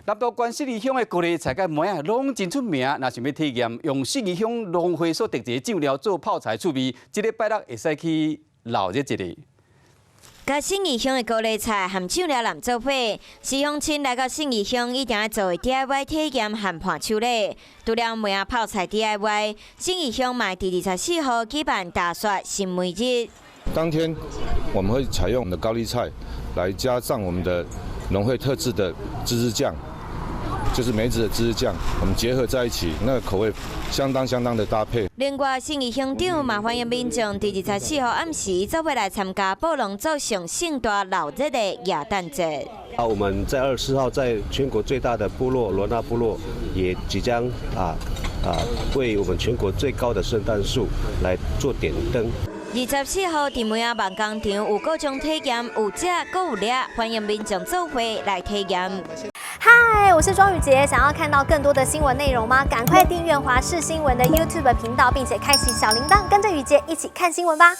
南投縣信義鄉的高麗菜佮梅仔攏真出名，若想欲體驗用信義鄉農會所特製醬料做泡菜趣味，這禮拜六會使去鬧熱一下。佮信義鄉的高麗菜和醬料攑做伙，是鄉親來到信義鄉一定愛做的 DIY 體驗和伴手禮。除了梅仔泡菜 DIY，信義鄉嘛佇24號舉辦大雪新梅日。當天我們會採用我們的高麗菜，來加上我們的農會特製的芝士醬，就是梅子的芝士醬，我們結合在一起，那個口味相當相當的搭配。另外，信義鄉長嘛歡迎民眾佇24號暗時做伙來參加布農族上盛大鬧熱的耶誕節。啊，我們在24號在全國最大的部落羅納部落，也即將為我們全國最高的聖誕樹來做點燈。24號佇梅仔夢工場有各種體驗，有食閣有掠，歡迎民眾做伙來體驗。嗨，我是莊宇傑，想要看到更多的新聞內容嗎？趕快訂閱華視新聞的 YouTube 頻道，並且開啟小鈴鐺，跟着宇傑一起看新聞吧。